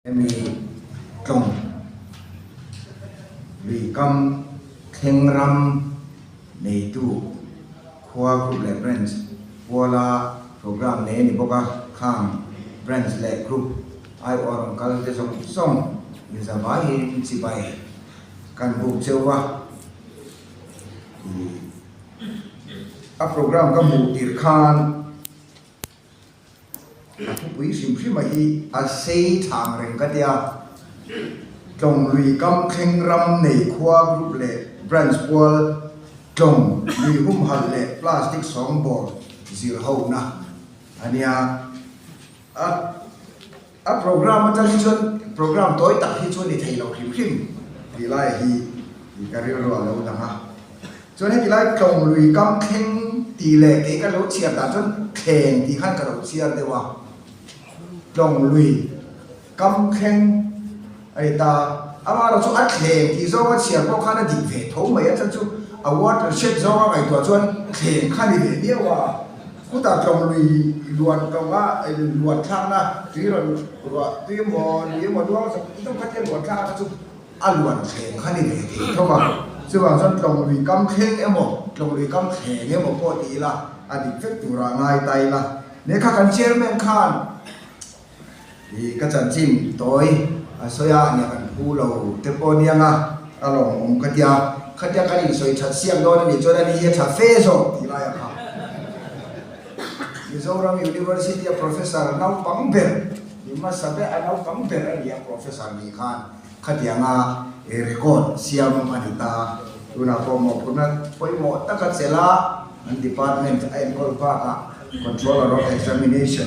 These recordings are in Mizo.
Hemi tlawng lui kam thleng ram neitu khua group leh branch puala programme nei a ni bawk a, khang branch leh group aiawh a rawn kal te zawng zawng inzavaiin chibai kan buk cheu a. A programme ka hmuh tirh khan. A thupui hrim hrim a hi a sei thang reng ka tia. Tlawng lui kam thleng ram nei khua group leh branch pual tlawng lui humhalh leh plastic sawngbawl zir ho na a nia. A a program atang hi chuan program tawi tak hi chu a ni thei lo hrim hrim tih lai hi ka rilru a lo dang a. Chuan heti lai tlawng lui kam thleng tih leh kei ka lo chhiar dan chuan thleng tih khan ka lo chhiar deuh a, tlawng lui kam thleng a ni ta. Amaherawh chu a thleng tih zawnga chhiar pawh khan a dik ve tho mai a, chuan chu a water shed zawnga ngaihtuah chuan thleng kha ni ve viau a, khutah tlawng lui luan tlawnga luan thlakna tui rawn ruah tui emaw lui emaw luang zawk zawk kha tia luan thlakna kha chu A luan thleng kha ni ve thei tho a, chuvang chuan tlawng lui kam thleng emaw, tlawng lui kam thleng emaw pawh ti ila a dik vek tura ngai ta ila. Lehkha kan chairman khan ih ka chanchin tawi a sawi a, nia kan phu lo te pawh aniang a, a lawmawm ka tia, khatia kan insawi that siak dawn a nih chuan ani hi a tha fe zawk tih laia kha Mizoram University a professor naupang ber ni hmasa ber a naupang ber a ni a professor nih khan. Khatianga record siam a ni ta. Tunah pawh mawhphurhna pawimawh taka chelh a, an department a enkawl bakah Controller of Examination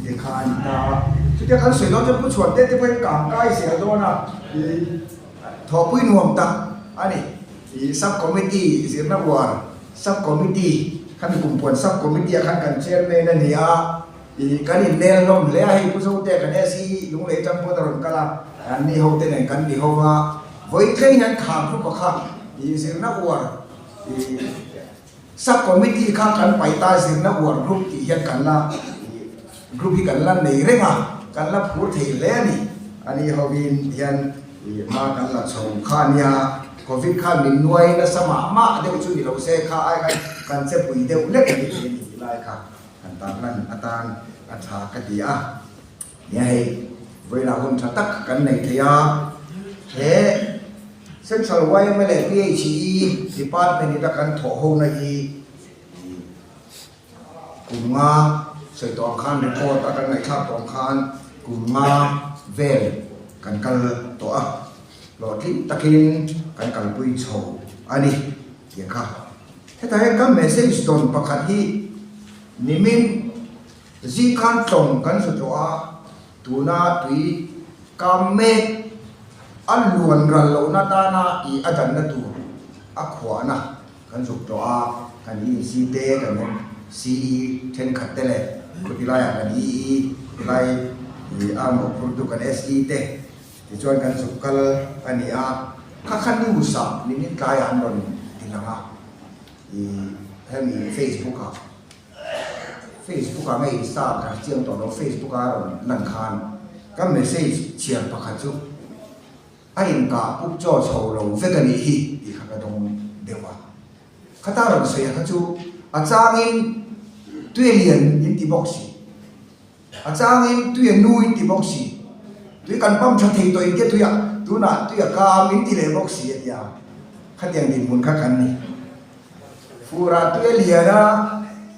te kha a ni ta. Chutia kan sawi dawn chuan Pu Chhuante te pawhin kang kai zel dawn a, thawhpui nuam tak a ni. Sub Committee zirna uar Sub Committee khami kumpuan Sub Committee ah khan kan Chairman a ni a. Ih kan innel hlawm hle a, hei Pu Zote kan SE Lunglei atang pawn a rawn kal a, an ni ho te nen kan ni ho va, vawi thleng hian kham thu pakhat ih zirna uar ih sub committee kha kan pai ta zirna uar group tih hian kan la ih group hi kan la nei reng a, kan la phur thei hle a ni. A ni hovin hian ih hma kan la chho kha a nia, covid khan min nuai nasa mah mah deuh chu ni lo se kha ai khan kan che pui deuh lek a ni thei a ni tih lai kha. Kan tarlan atan a tha ka ti a, nia hei vawilah hun tha tak kan nei thei a, he Central yma leh PHE Department ina kan thawh hona hi kum nga sawi tawh ang khan record a kan ngaihthlak tawh ang khan kum nga vel kan kal tawh a, hlawhtling takin kan kalpui chho a ni tih kha. Hetah hian ka message dawn pakhat hi nimin zing khan tlawng kan hlu tawh a, tuna tui kam mek a luan ral lohna tana ih a danna tur a khuahna kan zuk tawh a, kan EC te kan CE thenkhat te leh khuti laiah kan EE tilai ih a mawhphurtu kan SE te tichuan kan zuk kal a ni a, kha kha news ah nimin tlaiah an rawn ti lang a, ih hemi Facebook ah Facebook ah nge Insta ah ka hre chiang tawh lo Facebook ah a rawn lan khan ka message chhiar pakhat chu a inkah puk chaw chho lo vek a nih hi tih kha ka dawng deuh a, khata rawn sawi a kha chu a changin tui lian in ti bawk si. A changin tui a nu in ti bawk si, tui kan pump tha thei tawh in tia tuia tunah tui a kam in ti leh bawk si a tia, khatiang dinhmun kha kan ni. Furah tui a lian a,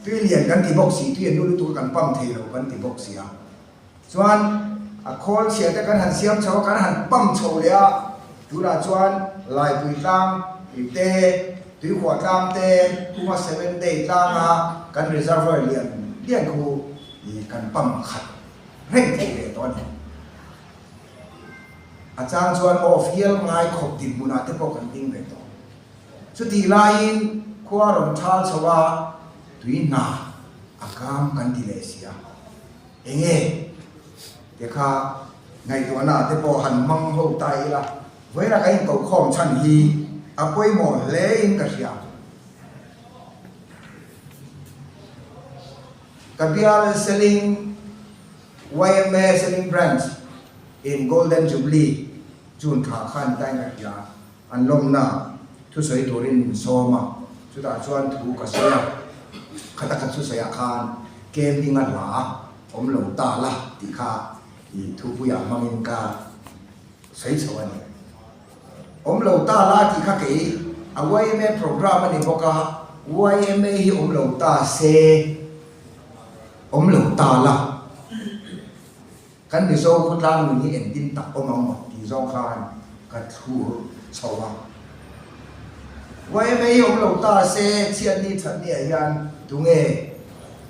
tui lian kan ti bawk si, tui a nu lutuk a kan pump thei lo kan ti bawk si a. Chuan a khawl chhia te kan han siam chho a, kan han pump chho leh a, tunah chuan Laipui tlang te, Tuikhuah tlang te, Khuma Seven Day tlanga kan reservoir lian lian khu I kan pam khat reng thei leh tawh a ni. A chang chuan off hial ngai khawp dinhmunah te pawh kan ding ve tawh. Chutih laiin khua rawn thal chho a, tui hna a kam kan ti leh si a. Enge te kha ngaihtuahna te pawh han hmang ho ta ila, vawiina kan inkohkhawm chhan hi a pawimawh hle in ka hria. Ka bial Seling yma Seling Branch. In Golden Jubilee June thla khan tain ka hria an lawmna thusawi turin min sawm a, chutah chuan thu ka sawi a, khata ka thusawiah khan camping a hla awm lo ta la tih kha i thupuiah hmangin ka sawi chho a ni. Awm lo ta la tih kha kei a yma programme a ni bawk a, yma hi awm lo ta se awm lo ta la. Kan Mizo khawtlang nun hi engtin tak awm ang maw tih zawng khan ka thlur chho a. Yma hi awm lo ta se chhiatni thatni ah hian tunge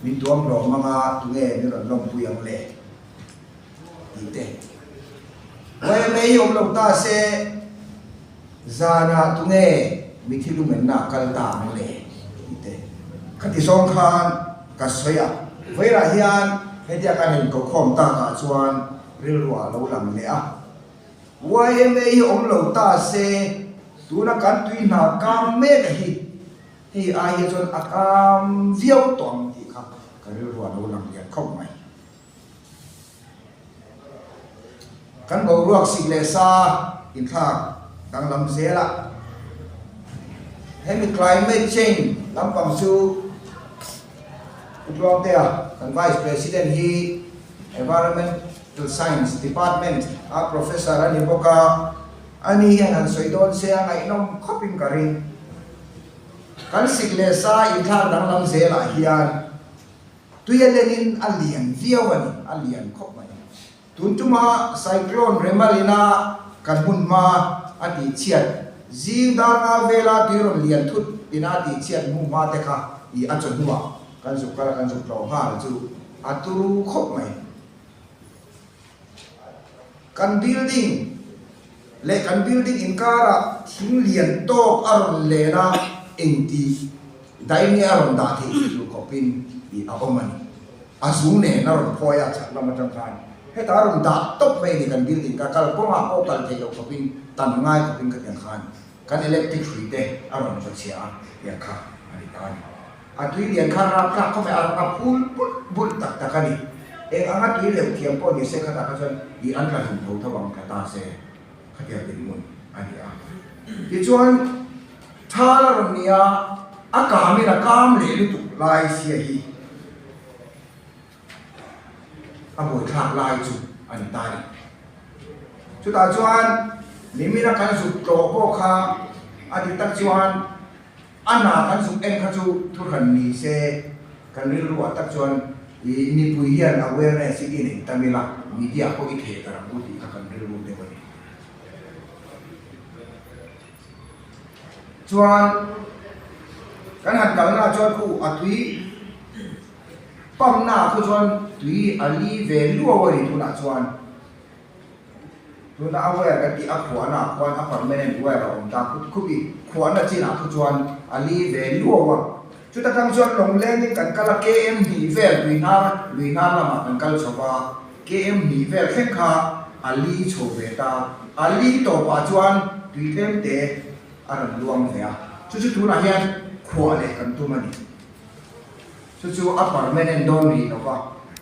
min tuam hlawm ang a, tunge min rawn lawmpui ang le tih te. Yma hi awm lo ta se zanah tunge mithi lumenna a kal ta ang le tih te. Khati zawng khan ka sawi a, vawilah hian hetia kan han inkokhawm takah chuan rilruah a lo lang leh a. Yma hi awm lo ta se tuna kan tui hna kam mek a hi hei ai hi chuan a kam viau tawh ang tih kha ka rilruah a lo lang lian khawp mai. Kan boruak sik leh sa inthlak danglam zel a, hemi climate change lampang chu Pu Tluangtea kan Vice President hi Environmental Science Department a Professor a ni bawk a, ani hian han sawi dawn se a ngaihnawm khawpin ka ring. Kan sik leh sa inthlak danglam zelah hian Tui a lenin a lian viau a ni, a lian khawp mai. Tun tuma Cyclone Remalina kan hmun hma a tihchhiat, zing dar nga vela tui rawn lian thut ina a tihchhiat hmu hma te kha i a chawhnuah kan zuk kal a, kan zuk tlawh nghal chu a turu khawp mai. Kan building leh kan building inkarah thing lian tawk a rawn len a, engti daih nge a rawn dah theih tih tur khawpin ih a awm a ni. A zung nen a rawn phawi a chhak lam atang khan heta a rawn dah tawp mai a ni kan building ka kal kawngah pawh kal theih loh khawpin tan ngai khawpin ka tiang khan kan electric hrui te a rawn vaw chhia a tiang kha a ni ta a ni. A tui lian kha rap tlak khawp mai, a phul bulh bulh tak tak a ni. Eng anga tui leuh thiam pawh ni se khatah kha chuan ih an tla hlum tho tho ang tla ta se khatiang dinhmun a ni a. Tichuan thal a rawn ni a, a kamin a kam leh lutuk lai sia hi a buaithlak lai chu a ni ta a ni. Chutah chuan nimina kan zuk tlawh pawh kha a dik tak chuan A hna kan zuk en kha chu thu hran ni se, kan rilru ah tak chuan i mipui hian awareness hi i nei tam ila, media pawh i theh ta rak u tih kha kan rilru deuh a ni. Chuan kan han kalna ah chuan khu a tui pump na ah khu chuan tui a li ve luau a ni tunah chuan. Tuna a wire kan tih a khuahna ah khuan a permanent wire a awm ta khut khup i, khuahna chinah khu chuan a li ve luau a. Chuta tang chuan lawnglengin kan kal a, KM hnih vel tui hnar lui hnar lamah kan kal chho va, KM hnih vel thleng kha a li chho ve ta. A li tawpah chuan tui tlem te a rawn luang ve a, chu chu tunah hian khuah leh kan tum a ni. Chu chu a permanent dawn rih lo va,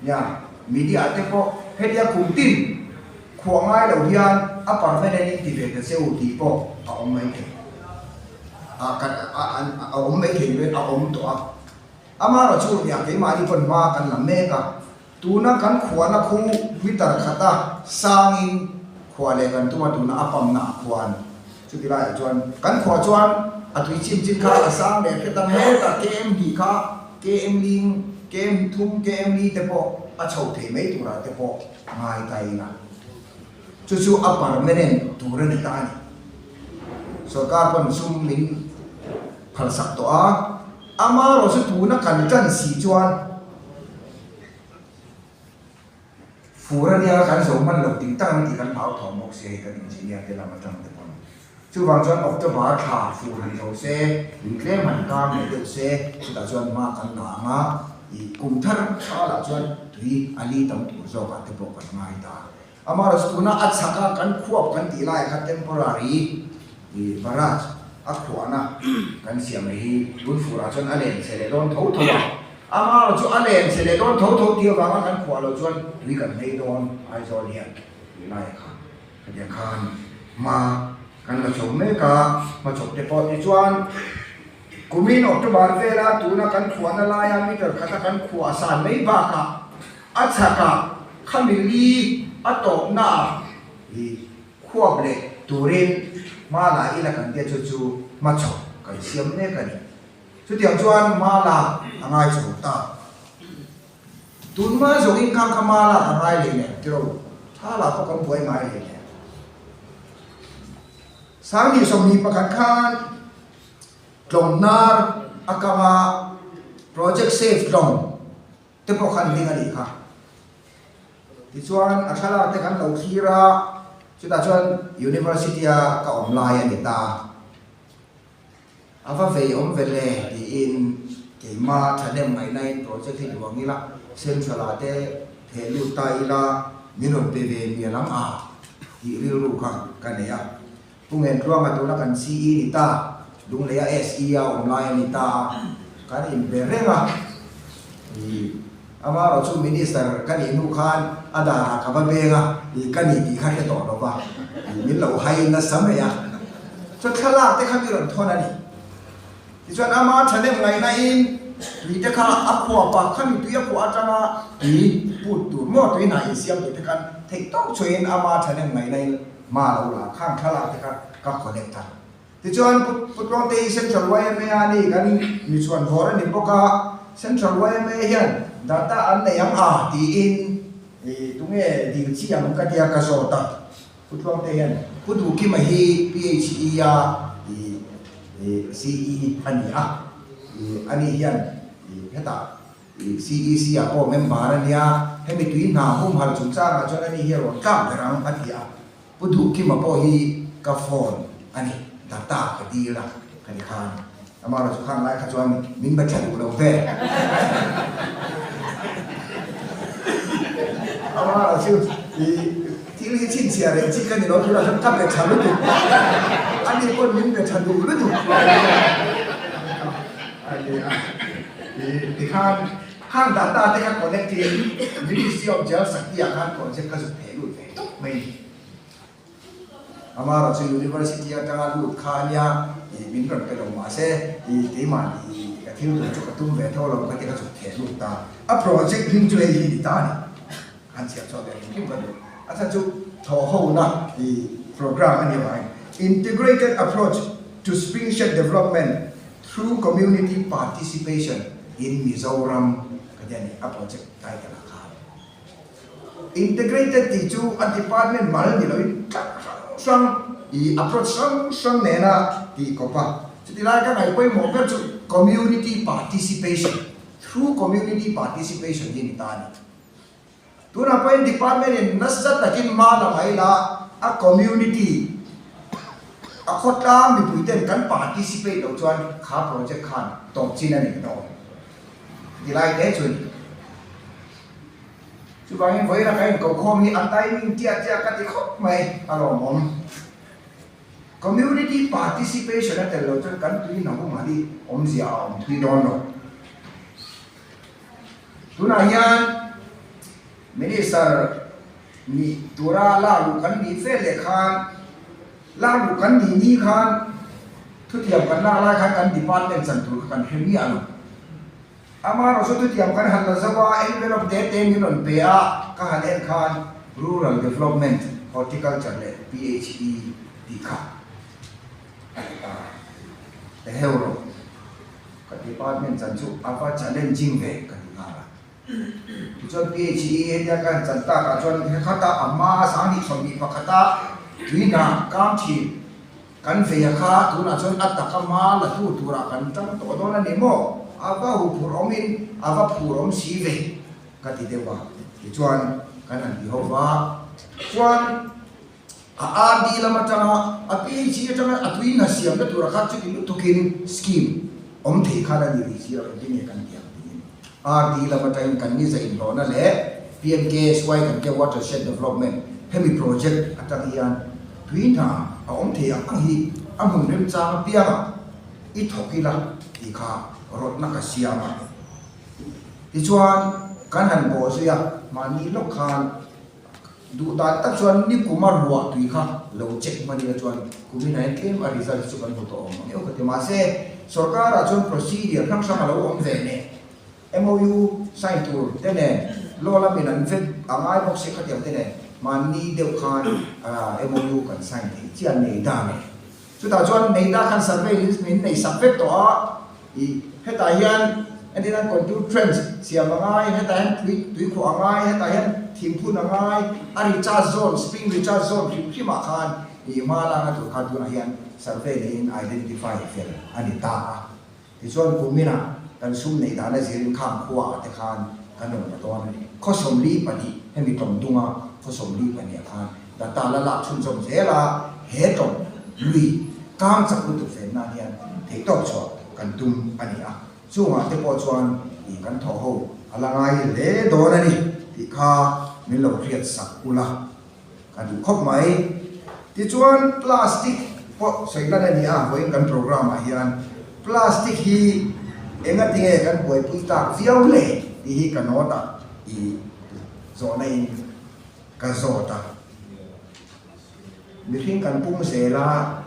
nia, media te pawh hetia kum tin khuah ngai lo hian a permanent in ti ve ta che u tih pawh a awm mai thei. A kan a an a awm mai thei lo a awm tawh a. Amaherawh chu nia keimahni pawn hma kan la mek a, tuna kan khuahna khu meter khata sangin khuah leh kan tum a, tuna a pump na ah khuan chuti laiah chuan kan khuah chuan a tui chin chin kha a sang leh hret ang hetah KM hnih kha KM ling KM thum KM li te pawh a chho thei mai turah te pawh ngai ta ila chu chu a permanent tur a ni ta a ni. Sorkar pawn sum min phalsak tawh a, amaherawh chu tuna kan tan si chuan Fur a nia kan zo hman lo tih tak ang tih kan hlau thawm bawk sia hei kan engineer te lam atang te pawn. Chuvang chuan October thla fur han zo se, tui tlem han kar leh deuh se, chutah chuan hma kan la ang a, ih kum thar thla lah chuan tui a li tam tur zawkah te pawh kan ngai ta. Amaherawhchu tuna a chhak a kan khuap kan tih laiah kha temporary ih barrage a khuahna kan siam leh hi tun furah chuan a len chhe leh dawn tho tho a. Amaherawhchu a len chhe leh dawn tho tho tih avanga kan khuah loh chuan tui kan nei dawn Aizawl hian. Tih lai kha khatiang khan hma kan la chho mek a, hmachhawp te pawh tichuan kumin October vela tuna kan khuahna laia meter khata kan khuah san mai bakah a chhakah khami li a tawpnaah ih khuap leh turin hma la ila kan tia chu chu hmachhawp kan siam mek a ni. Chutiang chuan hma la a ngai chho ta. Tun hma zawng in khang kha hma lak a ngai leh leh tiro tha lah pawh kan buai ngai leh leh. Sangni 21 khan tlawmhnar a kang a, Project Save Tlawm te pawh khan ding a nih kha. Tichuan a thlalak te kan lo thlir a, chutah chuan University a ka awm lai a ni ta. A va vei awm ve le tiin keimah thahnem ngaihnain project hi duang ila, Central ah te theh lut ta ila min rawn pe ve mial ang a tih rilru kha ka nei a. Pu Ngentluanga tuna kan CE ni ta, Lungleia SE a awm lai a ni ta a, kan inbe reng a. Ih, amaherawh chu Minister ka nih hnu khan a darah ka va beng a, ih ka ni tih kha hre tawh lo va, ih min lo hai nasa mai a. Chuan thlalak te kha mi rawn thawn a ni. Tichuan ama thahnem ngaihna in tui te kha a khuap a, khami tui a khuah atanga tui put tur maw tui hnah insiam tur te khan theih tawk chhuahin ama thahnem ngaihna in hma lo la, khang thlalak te kha ka connect a. Tichuan Pu Tluangte hi Central yma a ni kan mi chhuan vawr a ni bawk a, Central yma hian data an nei ang a tiin tunge dil chi ang ka tia ka zawt a, Pu Tluangte hian Pu Duhkima hi PHE a CE a ni a, ani hian hetah CEC ah pawh member a nia, hemi tui hna humhalh chungchangah chuan ani hi a rawn tlak ber ang a ti a. Pu Duhkima pawh hi ka phone a ni, data ka dil a ka ti khan. Amaherawhchu khan lai kha chuan min be tha duh lo ve. Amaherawhchu i thil hi chhinchhiah reng chi ka ni lo tunah chuan ka be tha lutuk. Ani pawn min be tha duh lutuk. A ni a, i tikhan khang data te kha connect in Ministry of Jal Shakti ah khan project ka zuk thei lut ve. tawp mai ni. Amaherawhchu University atanga lut kha ania ih min rawn pe lo mahse ih keimah ih ka thil tur chu ka tum ve tho lo ka ti kha chu theh lut ta. A project hming chu hei hi ni ta a ni. Han chhiah chhuah ve hrim hrim ka duh. A chhan chu thawhhona ih program a nih avangin Integrated Approach to Springshed Development Through Community Participation in Mizoram ka ti a ni a project title ah khan. Integrated tih chu a department mal ni loin tlang hrang hrang ih approach hrang hrang nena tih kawp a. Chuti lai ka ngaih pawimawh ber chu community participation, through community participation hi a ni ta a ni. Tunah pawhin department in nasa takin hma la mai la a community a khawtlang mipui ten kan participate loh chuan kha project khan tawp chin a nei dawn. Chuti lai te chu a ni. Chuvangin vawiin a ka inkokhawm hi a timing chiah chiah ka ti khawp mai a lawmawm. Community participation a tel lo chuan kan tui hna humah hi awmzia a awm thui dawn lo. Tunah hian Minister nih tura lak luh kan nih vel leh khan lak luh kan nih ni khan thutiam kan lak lai khan kan department chan tur kha kan hre miah lo. Amaherawhchu thutiam kan han la zo a, envelope te te min rawn pe a, ka han en khan Rural Development, Horticulture leh PHE tih kha a ti ta. Te heuh rawh, ka department chan chu a va challenging ve ka ti nghal a. Tichuan PHE hetia ka han chan takah chuan hekhata a hma 2021 a tuina kang thin, Kan veia kha tunah chuan a taka hma la tu turah kan tang tawh dawn a ni maw? A va huphurh awmin a va phur awm si ve ka ti deuh a. Tichuan kan han ti ho va. Chuan a RD lam atanga a PHE atanga a tui hna siamna tura kha chuti lutukin scheme awm thei khan a ni rih si lo engtin nge kan ti ang tiin RD lam atangin kan ni za inhlawhna leh PMKSY kan tia Watershed Development hemi project atang hian Tui hna a awm thei ang ang hi a hmun remchang apiangah i thawk ila tih kha rawtna ka siam a. Tichuan, kan han bawh zui a, mahni lawk khan Duh dan tak chuan nikuma ruah tui kha lo check hman ila chuan kumin ah hian tlem a result chu kan hmu tawh awm ang eo ka ti. Mahse, sorkar ah chuan procedure hrang hrang a lo awm ve nen, MOU sign tur te nen, law lamin an vet a ngai bawk si khatiang te nen, mahni deuh khan MOU kan sign theih chiah nei da nen. Chutah chuan Neida khan survey list min nei sak vek tawh a, ih hetah hian entirna contour trench siam a ngai, hetah hian tui tui khuah a ngai, hetah hian thingphun a ngai, a recharge zone, spring recharge zone hrim hrim ah khan ih hma lakna tur khan tunah hian survey neiin identify fel a ni ta a. Tichuan kuminah kan sum neih dana zirin khang khua ah te khan kan rawn la dawn a ni. Khaw 42 hemi tawng dunga khaw 42 ah khan data la lak chhunzawm zel a, he tawng lui kang chak lutuk ven nan hian theihtawp chhuah kan tum a ni a. Chungah te pawh chuan ih kan thawh ho a la ngai hle dawn a ni tih kha min lo hriat sak ula. Ka duh khawp mai. Tichuan plastic pawh sawi lan a ni a, vawiin kan program ah hian plastic hi enga tinge kan buaipui tak viau le tih hi ka note ah i zawhna in ka zawt a. Mihring kan pung zel a,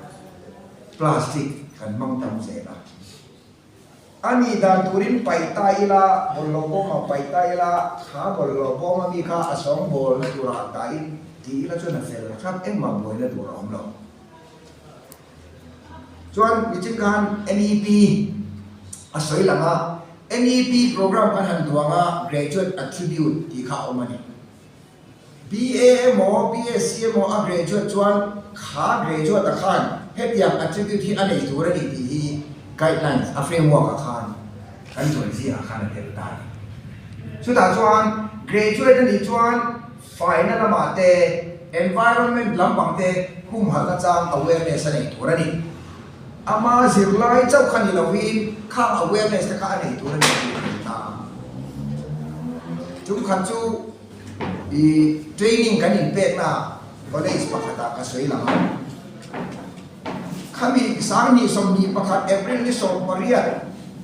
plastic kan hmang tam zel a. A nih dan turin paih ta ila, bawlhhlawh bawmah paih ta ila, kha bawlhhlawh bawma mi kha a sawngbawlna turah dahin ti ila chuan a fel thlap engmah buaina tur a awm lo. Chuan nichin khan NEP a sawi lang a, NEP program kan han duang a, graduate attribute tih kha a awm a ni. BA emaw BSc emaw a graduate chuan kha graduate-a khan hetiang attribute hi a nei tur a ni tih hi guidelines a framework-ah khan kan chuan zingah khan a tel ta a ni. Chutah chuan graduate a nih chuan faina lamah te, environment lampang te humhalhna chang awareness a nei tur a ni. Ama zirlai chauh kha ni lovin khang awareness te kha a nei tur a ni tih a tel ta a. Chungkhat chu. I training kan inpekna college pakhatah ka sawi lang a, khami 2021 April ni 18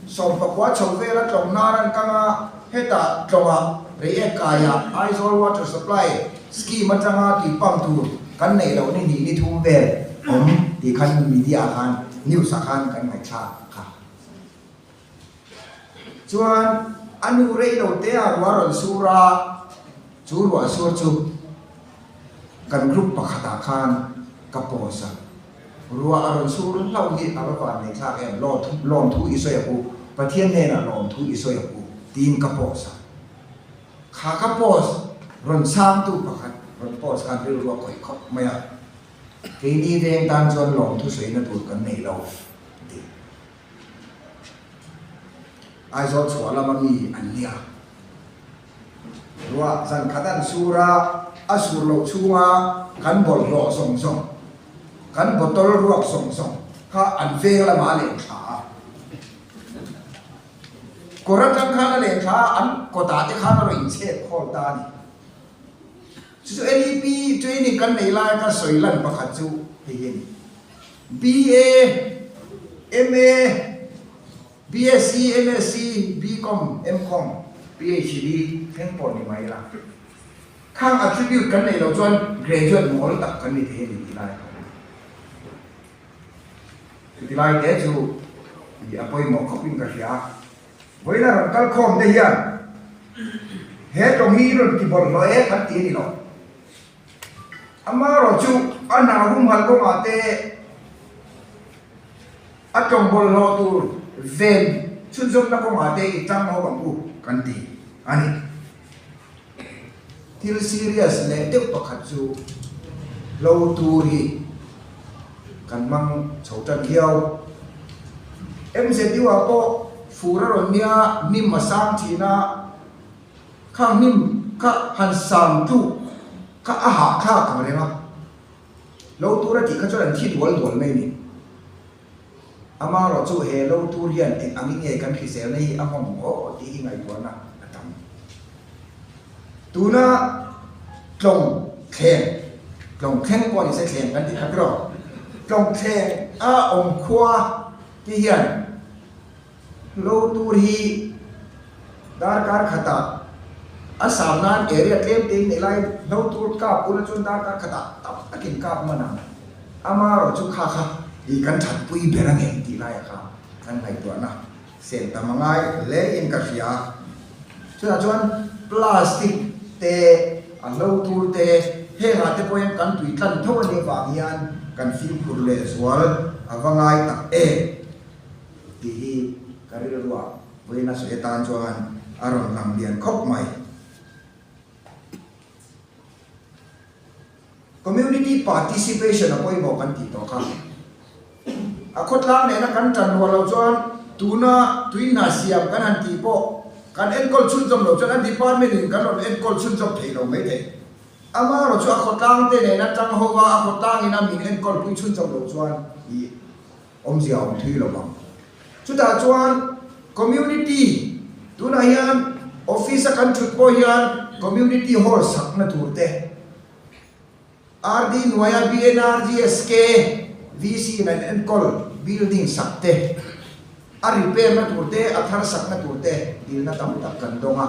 14 chho vela tlawng hnar an kang a, hetah tlawngah Reiek kaiah Aizawl Water Supply Scheme atanga tui pump tur kan neih loh ni hnih ni thum vel awm tih khan media ah khan news ah khan kan ngaihthlak kha. Chuan a nu rei lo te a ruah rawn sur a, chu ruah sur chu kan group pakhatah khan ka post a, ruah a rawn sur hlauh hi a va van nei thlak em, lawm thu i sawi a pu, Pathian hnenah lawm thu i sawi a pu tiin ka post a. Kha ka post rawn chhangtu pakhat rawn post khan rilru a khawih khawp mai a, keini veng tan chuan lawm thu sawina tur kan nei lo ti. Aizawl chhuah lama mi an nia. Ruah zan khat an sur a, a sur loh chhunga kan bawlhhlawh zawng zawng, kan bottle ruak zawng zawng kha an veng lamah a leh thla a. Kawr atang khan a leh thla a, an kawtah te khan a rawn inchhep khawl ta a ni. Chu chu NEP training kan nei lai ka sawi lan pakhat chu hei hi a ni. BA, MA, BSc, MSc, BCom, MCom, PhD thleng pawh ni mai ila. Khang attribute kan neih loh chuan graduate mawl tak kan ni thei a ni tih lai a awm. Chuti lai te chu i a pawimawh khawpin ka hria. Vawiina rawn kal khawm te hian he tawng hi rawn ti bawlhhlawh e kan ti a ni lo. Amaherawh chu a hna humhalh kawngah te a tawng bawlhhlawh tur ven chhunzawmna kawngah te i tang ho ang u kan ti a ni. Thil serious leh deuh pakhat chu lo tur hi kan hmang chho tan viau. MZU ah pawh fur a rawn nia hnim a sang thin a. Khang hnim kha han sang tluk kha a hahthlak ang reng a, lo tur a tih kha chuan an thi dual dual mai a ni. Amaherawh chu he lo tur hian eng angin nge kan hriselna hi a nghawng aw tih hi ngaihtuahna a tam. Tuna tlawng thleng, tlawng thleng pawh ni se thleng kan ti khat rawh, tlawng thleng a awm khua te hian, Lo tur hi darkar khatah A sam nan area tlem te in nei lai hlo tur kap ula chuan darkar khatah tam takin kap hman ang. Amarawh chu kha kha i kan thatpui ber a ngem tih laiah kha kan ngaihtuahna sen tam a ngai hle in ka hria. Chutah chuan plastic te, a hlo tur te, hengah te pawh hian kan tui tlan tho a nih avang hian kan fimkhur lehzual a va ngai tak em tih hi ka rilruah vawiin a sawi atan chuan a rawn lang lian khawp mai. Community participation a pawimawh kan tih tawh kha. A khawtlang nena kan tan ruah loh chuan tuna tui hna siam kan han tih pawh kan enkawl chhunzawm loh chuan a department in kan rawn enkawl chhunzawm thei lo mai thei. Amaherawh chu a khawtlang te nena tang ho va a khawtlang ina min enkawl pui chhunzawm loh chuan ih awmzia a awm thui lo vang. Chutah chuan community tunah hian office a kan thut pawh hian community hall sakna tur te, RD hnuaia BNRGSK VC in an enkawl building sak te, a repair na tur te, a thar sakna tur te dilna tam tak kan dawng a.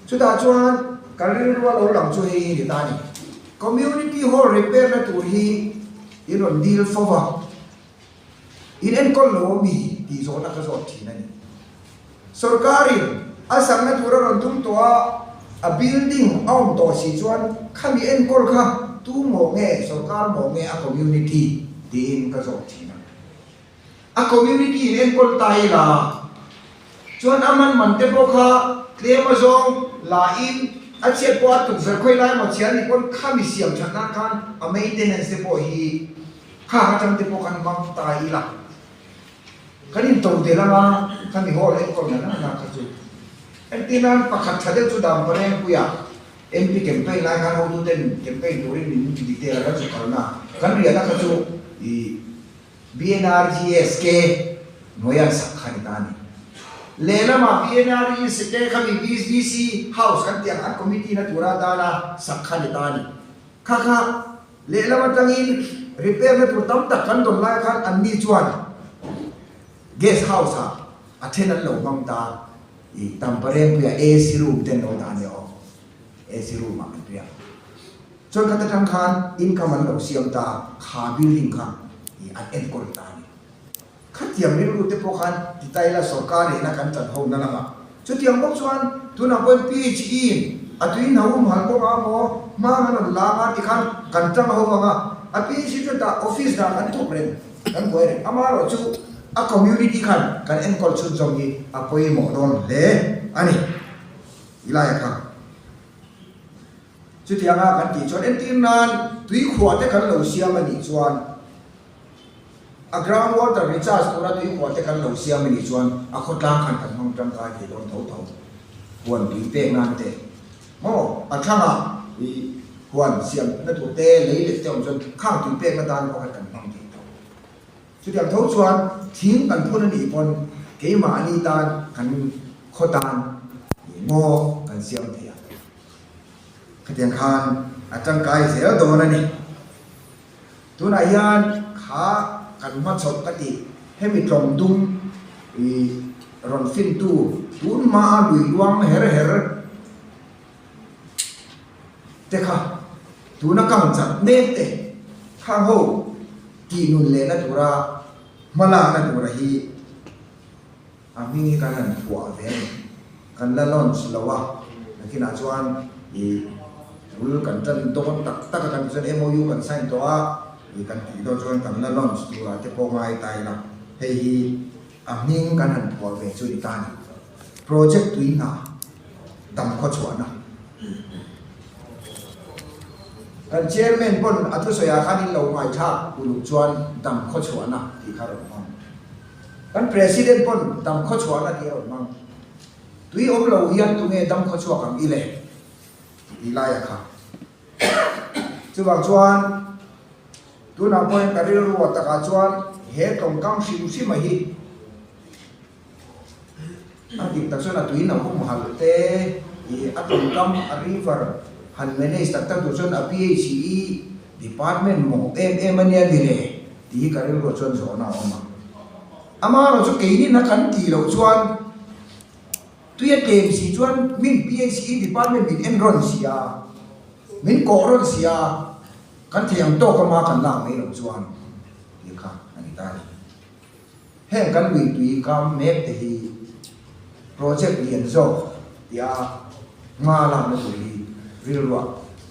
Chutah chuan ka rilru a lo lang chu hei hi ni ta a ni. Community hall repair na tur hi i rawn dil fo va. In enkawl lo a mi tih zawhna ka zawt thin a ni. Sorkarin a sakna tur a rawn tum tawh a, a building a awm tawh si chuan khami enkawl kha tu maw nge sorkar maw nge a community tiin ka zawt thin a. A community in enkawl ta ila chuan a man man te pawh kha tlem a zawng la in a chhiat pawh a tukverh khawi lai maw chhiar ni pawn khami siam that nan khan a maintenance te pawh hi Khang atang te pawh kan hmang ta ila, kan in to del anga khami hall enkawl na na na kha chu. Entir nan pakhat tha deuh chu Damparengpuia MP campaign lai khan hotu ten campaign turin min detail a kan zu kalna kan riahna kha chu i BNRGSK hnuaia an sak kha a ni ta a ni. Lehlamah BNRGSK khami VC house an tih ang an committee na tura atana sak kha a ni ta a ni. Kha kha lehlam atangin repair na tur tam tak kan dawn lai khan anni chuan guest house ah a then an lo hmang ta i Tamparengpuia AC room te an lo dah a nia aw, AC room ah an riak. Chuan khat atang khan income an lo siam ta kha building kha i an enkawl ta a ni. Khatiang rilru te pawh khan ti ta ila sorkar nena kan chan ho na lamah. Chutiang bawk chuan tunah pawhin PHE in a tui hna humhal kawng a maw hmang an rawn lang a tikhan kan tang ho vang a, a PHE chuan tah office dah kan thawk reng, kan buai reng. Amaherawh chu a community khan kan enkawl chhunzawm hi a pawimawh dawn hle a ni. Ti laia kha. Chutianga kan tih chuan entir nan tuikhuah te kan lo siam a nih chuan, A ground water recharge tura tuikhuah te kan lo siam a nih chuan a khawtlang khan kan hmang tangkai thei dawn tho tho. Huan tui pek nan te maw a thlangah i huan siam na tur te lei leh te awm chuan khang tui pek na tan pawh khan kan hmang thei tho. Chutiang tho chuan thing kan phun a nih pawn keimahni tan kan khaw tan i ngaw kan siam thei a. Khatiang khan a tangkai zel dawn a ni. Tunah hian kha kan hmachhawp ka tih hemi tlawng dum i rawn fintu tun hmaa lui luang her her te kha tuna kang chat mek te khang ho tih nun lehna tura hmalakna tura hi A hming hi kan han phuah ve a ni. Kan la launch lo a, nakinah chuan ih bul kan tan dawn tak tak a kan tih chuan MOU kan sign tawh a, ih kan tih dawn chuan kan la launch turah te pawh ngai ta ila, hei hi a hming kan han phuah ve chu ni ta a ni. Project tui hna dam khaw chhuahna. Kan chairman pawn a thusawiah khan in lo ngaithlak uluk chuan dam khaw chhuahna tih kha rawn hmang. Kan President pawn dam khaw chhuahna tih a rawn hmang. Tui awm lo hian tunge dam khaw chhuak ang i le? Tih lai a kha. Chuvang chuan tunah pawhin ka rilru a takah chuan he tawngkam hrim hrim a hi a dik tak chuan a tuiin a humhalh te ih a tawngkam a river han manage tak tak tur chuan a PHE department mawh em em a nia ni le? Tih hi ka rilruah chuan zawhna a awm a. Amaherawh chu keinin a kan tih loh chuan Tui a tlem si chuan min PHE department min en rawn si a, min kawh rawn si a, kan thei ang tawk ama kan lak mai loh chuan tih kha a ni ta a ni. Heng kan lui tui kam mek te hi project lian zawk tia hma lakna tur hi rilruah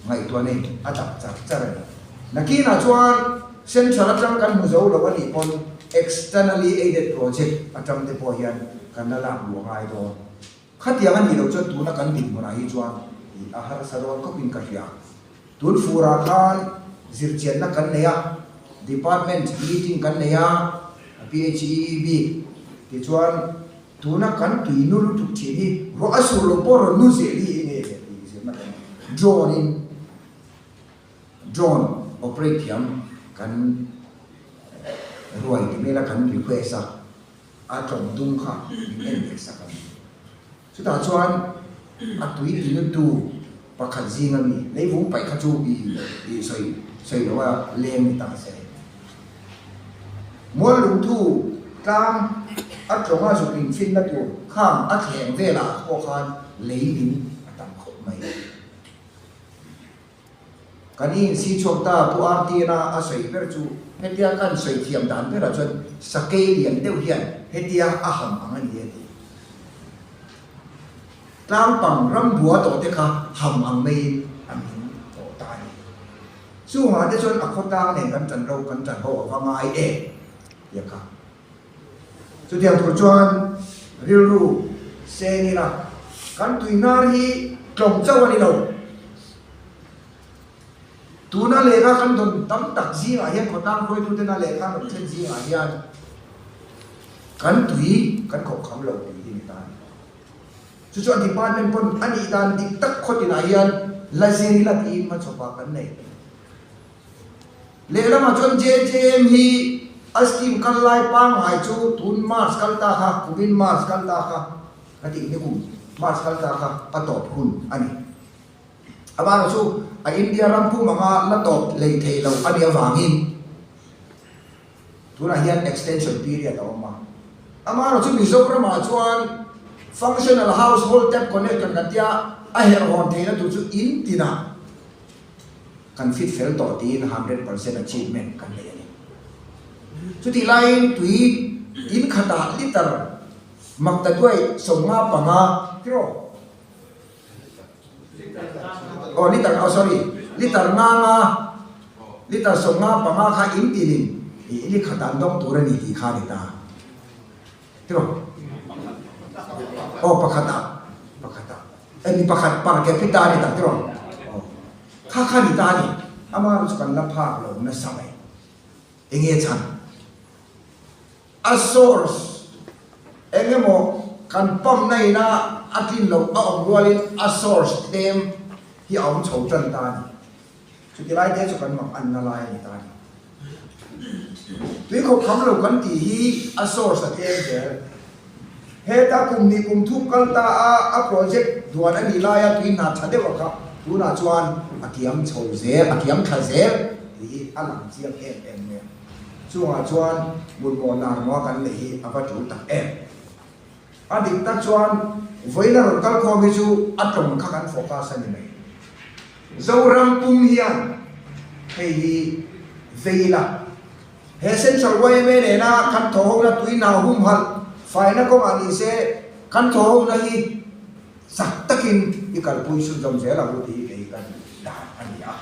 ngaihtuah nei a dap char char a ni. Nakinah chuan central atang kan hmu zo lo a nih pawn externally aided project atang te pawh hian kan la lak luh a ngai dawn. Khatiang a nih loh chuan tuna kan dinhmunah hi chuan ih a harsa dawn khawpin ka hria. Tun furah khan zirchianna kan nei a, department meeting kan nei a, PHEE bik tichuan tuna kan tui nu lutuk thin hi ruah a sur lo pawh rawn nu zel hi enge le tih zirna kan nei. Drone in drone operate thiam kan ruai ti mai la kan request a. A tlawm dum kha min en leh sak a ni. Chutah chuan a tui tinutu pakhat zing a mi, leivung paih kha chu i i sawi sawi lo a leng ni ta se. Mual lungthu tlang a tlawnga zuk infinna tur khang a thleng velah pawh khan lei min a tam khawp mai. Kan insi chhuak ta, Pu Artiana a sawi ber chu hetia kan sawi thiam dan berah chuan sakei lian deuh hian hetia a ham ang a ni a ti. Tlangpang rambua tawh te kha ham ang maiin a min tawh ta a ni. Chungah te chuan a khawtlang nen kan tan ro kan tan ho a va ngai em tia kha. Chutiang tur chuan rilru seng ila kan tuinar hi tlawm chauh a ni lo. Tuna lehkha kan dawn tam tak zingah hian khawtlang hruaitutena lehkha an rawn thlen zingah hian kan tui kan khawp kham lo tih hi ni ta a ni. Chu chu a department pawn a nih dan dik tak khawtinah hian la zir ila tiin hmachhawpah kan nei. Lehlamah chuan JJM hi a scheme kal lai pangngai chu tun March kal ta kha, kumin March kal ta kha ka tih ni kum March kal ta kha a tawp hun a ni. Amaherawh chu a India ram pum anga la tawp lei thei lo a nih avangin tunah hian extension period a awm a. Amaherawh chu Mizoramah chuan functional household tap connection kan tia a herhawn theihna tur chu in tinah Kan fit fel tawh tiin 100% achievement kan nei a ni. Chutih laiin tui in khatah liter makta duai 55 tiraw? Aw liter aw sorry liter nga nga liter 55 kha in tinin i li khatah an dawng tur a ni tih kha a ni ta. Tiraw? Aw pakhatah pakhatah. Mi pakhat per capita a ni tak tiraw? Aw. Kha kha ni ta a ni. Ama chu kan la phak lo nasa mai. Enge chhan? A source eng emaw kan pump na ina a tlin loh a awm rualin a source tlem hi a awm chho tan ta a ni. Chuti lai te chu kan mak anna lai a ni ta a ni. Tuikhawp kham lo kan tih hi a source a tlem zel. Heta kum hnih kum thum kal ta a, a project duan a nih laia tui hna tha deuh a kha tunah chuan a kiam chho zel, a kiam thla zel tih hi a lang chiang em em mai a. Chungah chuan mutmawh narmaw kan neih hi a va tul tak em. A dik tak chuan vawiin a rawn kal khawm hi chu a tawng kha kan focus a ni mai. Zoram pum hian hei hi vei ila, he Central yma nena kan thawhhona tui nau humhalh faina kawngah ni se kan thawhhona hi chak takin i kalpui chhunzawm zel ang u tih hi kei kan dan a ni a.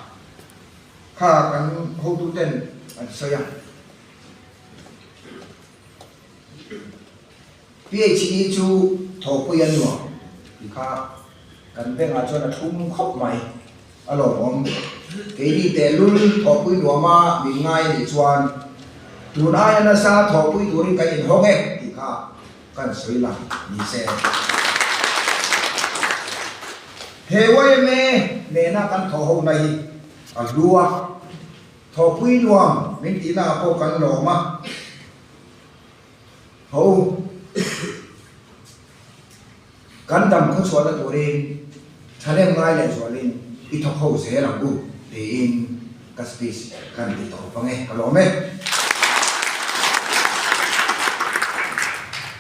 Kha kan hotuten an sawi a. PHE chu thawhpui a nuam tih kha kan bengah chuan a thlum khawp mai a lawmawm. Keini tehlul thawhpui nuama min ngai a nih chuan tun aia nasa thawhpui turin kan inhawng e tih kha kan sawi lang ni se. He yma nena kan thawhhona hi a hlu a, thawhpui nuam min tihnaah pawh kan lawm a. Ho, kan dam khawchhuahna turin thahnem ngai leh zualin i thawk ho zel ang u tiin ka speech kan ti tawp ang e, ka lawm e.